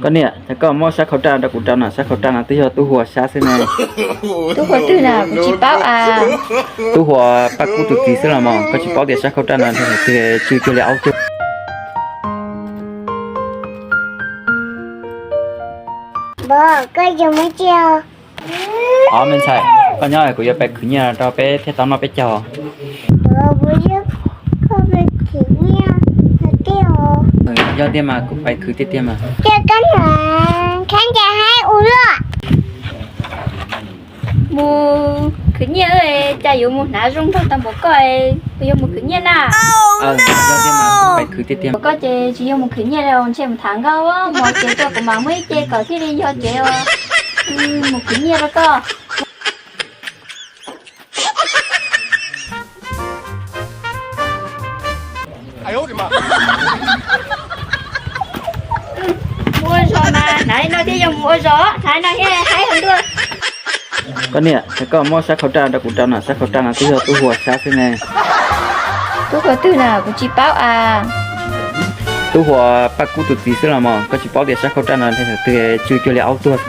Koj niam, koj muab sab khau raj rau kuv rau na, sab khau raj no twb yog Tub Huas sab xwb ne. Tub Huas twg na, kuv tsis paub a. Tub Huas Paj Kub tus txiv xwb los mas, koj tsis paub tias sab khau raj no tsw cuag li aub tuag. Ob me ntxhais, koj nyob kuv yuav pais khwv nyiaj rau peb thiaj tau noj peb caug. Yog tiag mas kuv pais khwv tiag tiag mas. Mus khwv nyiaj, cas yuav mus hnav zoo nraug tau npaum koj, kuv yuav mus khwv nyiaj na. Pais khwv tiag tiag. Koj ces tsis yog mus khwv nyiaj, ntshe mus tham nkauj, mus ces tuaj kuv mam muab ib ce kom thiaj li yog tsev os. Mus khwv nyiaj rau koj. Mus ua zog mas hnav li no thiaj yog mus ua zog, hnav li no thiaj haib heev dua. Koj niam, koj muab sab khau raj rau kuv rau na, sab khau raj no twb yog Tub Huas sab xwb ne. Tub Huas twg na, kuv tsis paub a. Tub Huas Paj Kub tus txiv xwb los mas, koj tsis paub tias sab khau raj no twg tsw cuag li aub tuag.